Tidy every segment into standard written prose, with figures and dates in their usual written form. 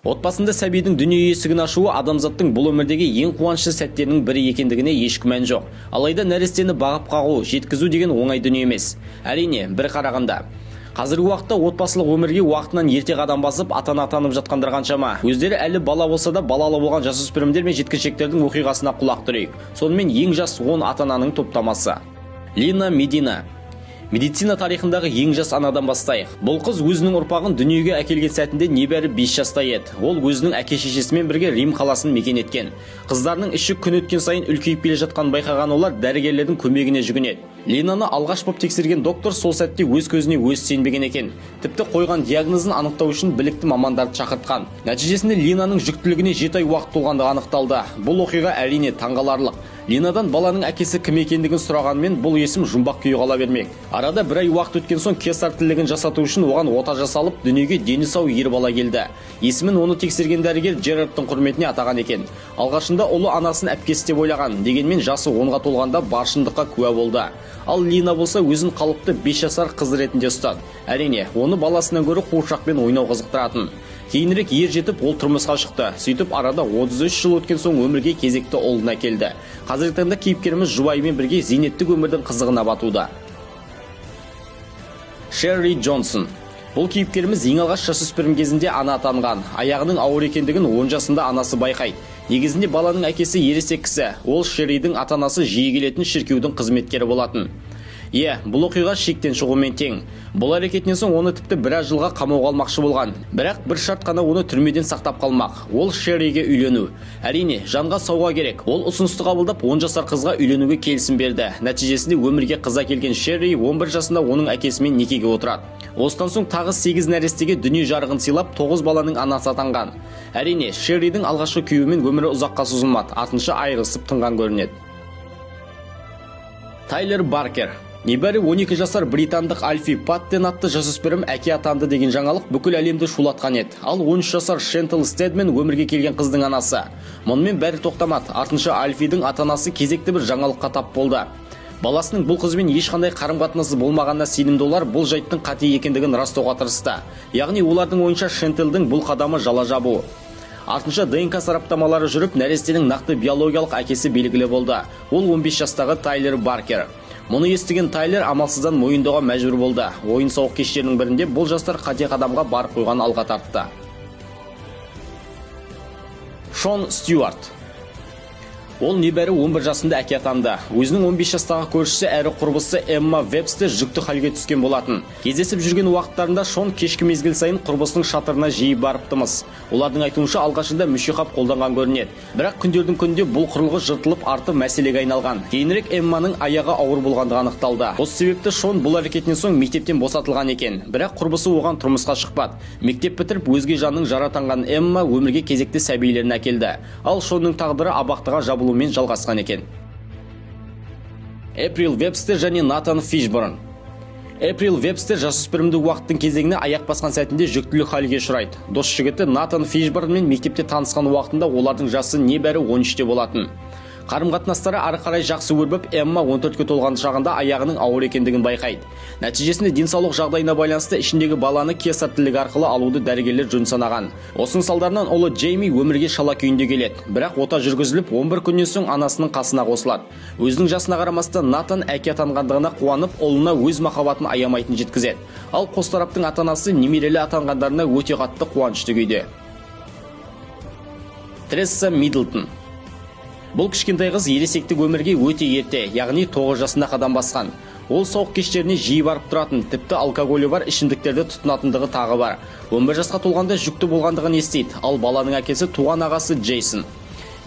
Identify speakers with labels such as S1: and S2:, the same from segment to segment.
S1: Отбасында сәбидің дүние есігін ашуы адамзаттың бұл өмірдегі ең қуанышты сәттерінің бірі екендігіне еш күмән жоқ. Алайда нәрестені бағып қағу, жеткізу деген оңай дүние емес. Әрине, бір қарағанда. Қазіргі уақытта отбасылық өмірге уақытынан ерте қадам басып, ата-ана атанып жатқандар қаншама. Өздері әлі бала болса да балалы болған жасөспірімдер мен жеткіншектердің оқиғасына құлақ түрейік. Сонымен, ең жас 10 ата-ананың топтамасы. Лина Медина. Медицина тарихындағы ең жас анадан бастайық. Бұл қыз өзінің ұрпағын дүниеге әкелген сәтінде небәрі 5 жаста еді. Ол өзінің әке шешесімен бірге Рим қаласын мекен еткен. Қыздарының іші күн өткен сайын үлкейіп келе жатқанын байқаған олар дәрігерлердің көмегіне жүгінеді. Ленаны алғаш боп тексерген доктор сол сәтте өз көзіне өз сенбеген екен. Тіпті қойған диагнозын анықтау үшін білікті мамандарды шақыртқан. Нәтижесінде Ленаның жүктілігіне 7 ай уақыт толғандығы анықталды. Бұл оқиға, әрине, таңғаларлық. Ленадан баланың әкесі кім екендігін сұрағанмен, бұл есім жұмбақ күйі қала бермек. Арада бір ай уақыт өткен соң кесар тілігін жасату үшін оған ота жасалып, дүниеге дені сау ер бала келді. Есімін оны тексерген дәрігер Джерардтың құрметіне атаған екен. Алғашында ұлы анасын әпкесі деп ойлаған, дегенмен жасы 10-ға толғанда бар шындыққа куә болды. Ал Лина болса өзін қалыпты 5 жасар қыз ретінде ұстады. Әрине, оны баласынан гөрі қуыршақпен ойнау қызықтыратын. Кейінірек ер жетіп, ол тұрмысқа шықты. Сөйтіп, арада 33 жыл өткен соң өмірге кезекті ұлын әкелді. Қазіргі таңда кейіпкеріміз жұбайымен бірге зейнеттік өмірдің қызығына батуда. Шерри Джонсон. Бұл кейіпкеріміз ең алғаш жасөспірім кезінде ана атанған. Аяғының ауыр екендігін 10 жасында анасы байқайды. Негізінде баланың әкесі ересек кісі. Ол Шерридің ата-анасы жиі келетін шіркеудің қызметкері болатын. Иә, бұл оқиға шектен шығумен тең. Бұл әрекетінен соң оны тіпті біраз жылға қамауға алмақшы болған. Бірақ бір шарт қана оны түрмеден сақтап қалмақ. Ол Шерриге үйлену. Әрине, жанға сауға керек. Ол ұсынысты қабылдап, 10 жасар қызға үйленуге келісім берді. Нәтижесінде өмірге қыз әкелген Шерри 11 жасында оның әкесімен некеге отырады. Осыдан соң тағы 8 нәрестеге дүние жарығын сыйлап, 9 баланың анасы атанған. Әрине, Шерридің алғашқы күйеуімен өмірі ұзаққа созылмады, артынша айырылысып тынған көрінеді. Тайлер Баркер. Небәрі 12 жасар британдық Альфи Паттен атты жасөспірім әке атанды деген жаңалық бүкіл әлемді шулатқан еді. Ал 13 жасар Шентл Стедмен өмірге келген қыздың анасы. Мұнымен бәрі тоқтамады. Артынша Альфидің ата-анасы кезекті бір жаңалыққа тап болды. Баласының бұл қызбен ешқандай қарым-қатынасы болмағанына сенімді олар бұл жайттың қате екендігін растауға тырысты. Яғни олардың ойынша Шентелдің бұл қадамы жала жабу. Артынша ДНК сараптамалары жүріп, нәрестенің нақты биологиялық әкесі белгілі болды. Ол 15 жастағы Тайлер Баркер. Мұны естіген Тайлер амалсыздан мойындауға мәжбүр болды. Ойын-сауық кештерінің бірінде бұл жастар қате қадамға барып қойған алға тартты. Шон Стюарт. Ол небәрі 11 жасында әке атанды. Өзінің 15 жастағы көршісі әрі құрбысы Эмма Вебстер жүкті халге түскен болатын. Кездесіп жүрген уақыттарында Шон кешкі мезгіл сайын құрбысының шатырына жиі барыптымыз. Олардың айтуынша, алғашында мүшеқап қолданған көрінеді. Бірақ күндердің күнінде бұл құрылғы жыртылып, арты мәселеге айналған. Кейінірек Эмманың аяғы ауыр болғандығы анықталды. Осы себепті Шон бұл әрекетінен соң мектептен босатылған екен. Бірақ құрбысы оған тұрмысқа шықпады. Мектеп бітіріп, өзге жанның жара атанған Эмма өмірге кезекті сәбилерін әкелді. Ал Шонның тағдыры абақтыға жабылумен жалғасқан екен. Эприл Вебстер және Натан Фишборн. Эприл Вебстер жасөспірімдік уақыттың кезеңіне аяқ басқан сәтінде жүктілік халге ұшырайды. Дос жігіті Натан Фишборнмен мектепте танысқан уақытында олардың жасы небәрі 13-те болатын. Қарым-қатынастары ары қарай жақсы өрбіп, Эмма 14-ке толған шағында аяғының ауыр екендігін байқайды. Нәтижесінде денсаулық жағдайына байланысты ішіндегі баланы кесар тілігі арқылы алуды дәрігерлер жөн санаған. Осының салдарынан ұлы Джейми өмірге шала күйінде келеді. Бірақ ота жүргізіліп, 11 күннен соң анасының қасына қосылады. Өзінің жасына қарамастан Натан әке атанғандығына қуанып, ұлына өз махаббатын аямайтын жеткізеді. Ал қос тараптың ата-анасы немерелі атанғандарына өте қатты қуанышты күйде. Тресса Миддлтон. Бұл кішкентай қыз ересектік өмірге өте ерте, яғни 9 жасында қадам басқан. Ол сауық кештеріне жиі барып тұратын, тіпті алкоголі бар ішімдіктерді тұтынатындығы тағы бар. 11 жасқа толғанда жүкті болғандығын естиді, ал баланың әкесі туған ағасы Джейсон.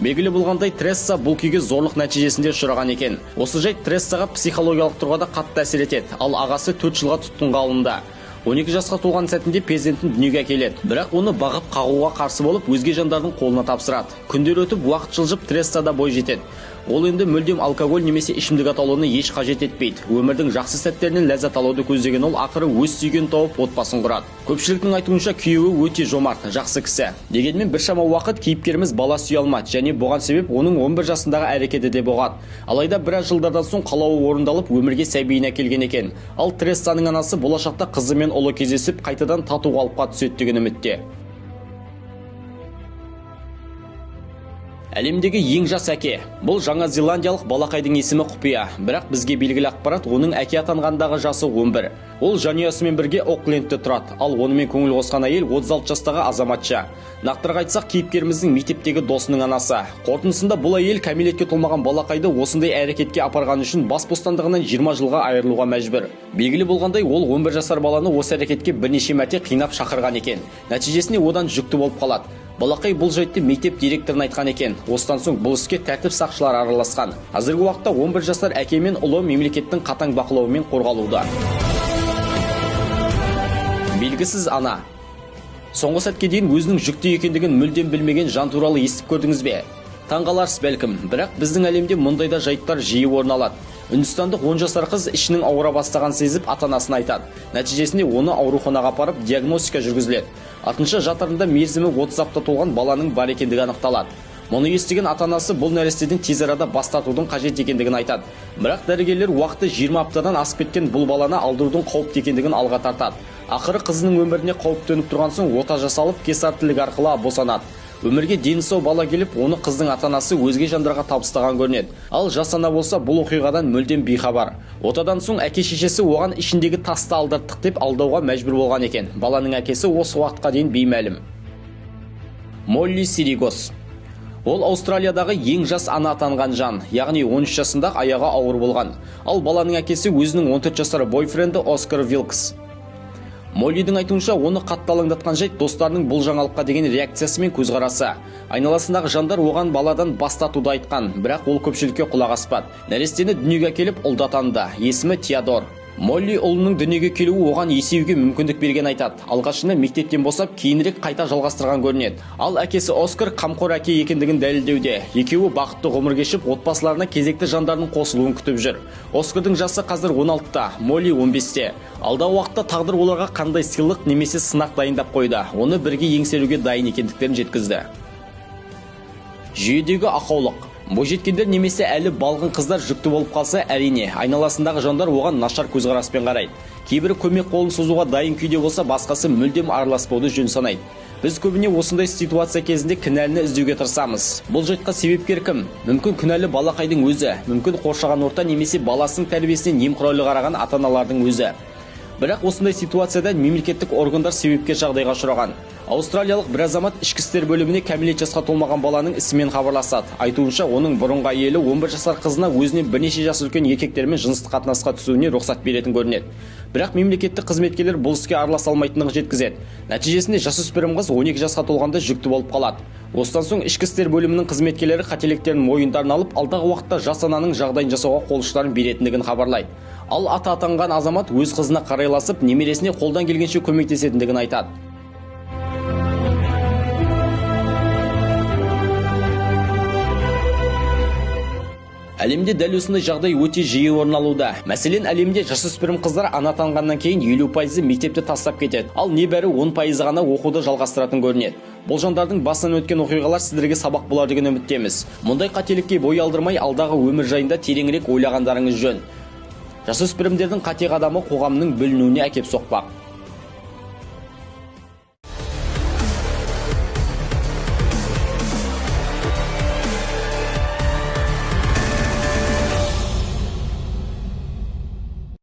S1: Белгілі болғандай, Тресса бұл күйге зорлық нәтижесінде ұшыраған екен. Осы жайт Трессаға психологиялық тұрғыда қатты әсер етеді, ал ағасы 4 жылға тұтқынға алынды. 12 жасқа толған сәтінде перзентін дүниеге әкеледі. Бірақ оны бағып қағуға қарсы болып, өзге жандардың қолына тапсырады. Күндер өтіп, уақыт жылжып, Тресса да бой жетеді. Ол енді мүлдем алкоголь немесе ішімдік атаулыны еш қажет етпейді. Өмірдің жақсы сәттерінен ләззат алуды көздеген ол ақыры өз сүйген тауып, отбасын құрады. Көпшіліктің айтуынша, күйеуі өте жомарт, жақсы кісі. Дегенмен біршама уақыт кейіпкеріміз бала сүйе алмады және бұған себеп оның 11 жасындағы әрекеті де болған. Алайда біраз жылдардан соң қалауы орындалып, өмірге сәбиін әкелген екен. Ал Трессаның анасы болашақта қызы мен ұлы кездесіп, қайтадан тату қалыпқа түседі деген үмітте. Әлемдегі ең жас әке. Бұл Жаңа Зеландиялық балақайдың есімі құпия, бірақ бізге белгілі ақпарат оның әке атанғандағы жасы 11. Ол жанұясымен бірге Оклендте тұрады, ал онымен көңіл қосқан әйел 36 жастағы азаматша. Нақтырақ айтсақ, кейіпкеріміздің мектептегі досының анасы. Қорытындысында бұл әйел кәмелетке толмаған балақайды осындай әрекетке апарғаны үшін бас бостандығынан 20 жылға айырылуға мәжбүр. Белгілі болғандай, ол 11 жасар баланы осы әрекетке бірнеше мәрте қинап шақырған екен. Нәтижесінде одан жүкті болып қалады. Балақай бұл жайтты мектеп директорына айтқан екен. Осыдан соң бұл іске тәртіп сақшылары араласқан. Қазіргі уақытта 11 жасар әке мен ұлы мемлекеттің қатаң бақылауымен қорғалуда. Белгісіз ана. Соңғы сәтке дейін өзінің жүкті екендігін мүлдем білмеген жан туралы естіп көрдіңіз бе? Таңғаларсыз бәлкім, бірақ біздің әлемде мұндай да жайттар жиі орын алады. Үндістандық 10 жасар қыз ішінің ауыра бастағанын сезіп ата-анасына айтады. Нәтижесінде оны ауруханаға апарып диагностика жүргізіледі. Артынша жатырында мерзімі 30 апта толған баланың бар екендігі анықталады. Мұны естіген ата-анасы бұл нәрестеден тез арада бас тартудың қажет екендігін айтады. Бірақ дәрігерлер уақыты 20 аптадан асып кеткен бұл баланы алдырудың қауіпті екендігін алға тартады. Ақыры қызының өміріне қауіп төніп тұрған соң ота жасалып, кесар тілік арқылы босанады. Өмірге дені сау бала келіп, оны қыздың ата-анасы өзге жандарға табыстаған көрінеді. Ал жас ана болса бұл оқиғадан мүлдем бейхабар. Отадан соң әке-шешесі оған ішіндегі тасты алдырттық деп алдауға мәжбүр болған екен. Баланың әкесі осы уақытқа дейін беймәлім. Молли Сиригос. Ол Аустралиядағы ең жас ана атанған жан, яғни 13 жасында аяғы ауыр болған. Ал баланың әкесі өзінің 14 жасар бойфренді Оскар Вилкс. Моллидің айтуынша, оны қатты алаңдатқан жайт достарының бұл жаңалыққа деген реакциясы мен көзқарасы. Айналасындағы жандар оған баладан бас тартуды айтқан, бірақ ол көпшілікке құлақ аспады. Нәрестені дүниеге әкеліп ұлды атанды. Есімі Теодор. Молли ұлының дүниеге келуі оған есеюге мүмкіндік берген айтады. Алғашында мектептен босап, кейінірек қайта жалғастырған көрінеді. Ал әкесі Оскар қамқор әке екендігін дәлелдеуде. Екеуі бақытты ғұмыр кешіп, отбасыларына кезекті жандардың қосылуын күтіп жүр. Оскардың жасы қазір 16-та, Молли 15-те. Алдағы уақытта тағдыр оларға қандай сыйлық немесе сынақ дайындап қойды. Оны бірге еңсеруге дайын екендіктерін жеткізді. Жүйедегі ақаулық. Бойжеткендер немесе әлі балғын қыздар жүкті болып қалса, әрине, айналасындағы жандар оған нашар көзқараспен қарайды. Кейбірі көмек қолын созуға дайын күйде болса, басқасы мүлдем араласпауды жөн санайды. Біз көбіне осындай ситуация кезінде кінәліні іздеуге тырысамыз. Бұл жайтқа себепкер кім? Мүмкін кінәлі балақайдың өзі, мүмкін қоршаған орта немесе баласының тәрбиесіне немқұрайлы қараған ата-аналардың өзі. Бірақ осындай ситуацияда мемлекеттік органдар себепкер жағдайға ұшыраған. Аустралиялық бір азамат ішкі істер бөліміне кәмелет жасқа толмаған баланың ісімен хабарласады. Айтуынша, оның бұрынғы әйелі 11 жасар қызына өзінен бірнеше жас үлкен еркектермен жыныстық қатынасқа түсуіне рұқсат беретін көрінеді. Бірақ мемлекеттік қызметкерлер бұл іске араласа алмайтындығын жеткізеді. Нәтижесінде жасөспірім қыз 12 жасқа толғанда жүкті болып қалады. Осыдан соң ішкі істер бөлімінің қызметкерлері қателіктерін мойындарына алып, алдағы уақытта жас ананың жағдайын жасауға қол ұштарын беретіндігін хабарлайды. Ал ата атанған азамат өз қызына қарайласып, немересіне қолдан келгенше көмектесетіндігін айтады. Әлемде дәл осындай жағдай өте жиі орын алуда. Мәселен, әлемде жасөспірім қыздар ана атанғаннан кейін 50% мектепті тастап кетеді. Ал небәрі 10% ғана оқуды жалғастыратын көрінеді. Бұл жандардың басынан өткен оқиғалар сіздерге сабақ болар деген үміттеміз. Мұндай қателікке бой алдырмай, алдағы өмір жайында тереңірек ойлағандарыңыз жөн. Жасөспірімдердің қате қадамы қоғамның бүлінуіне әкеп соқпақ.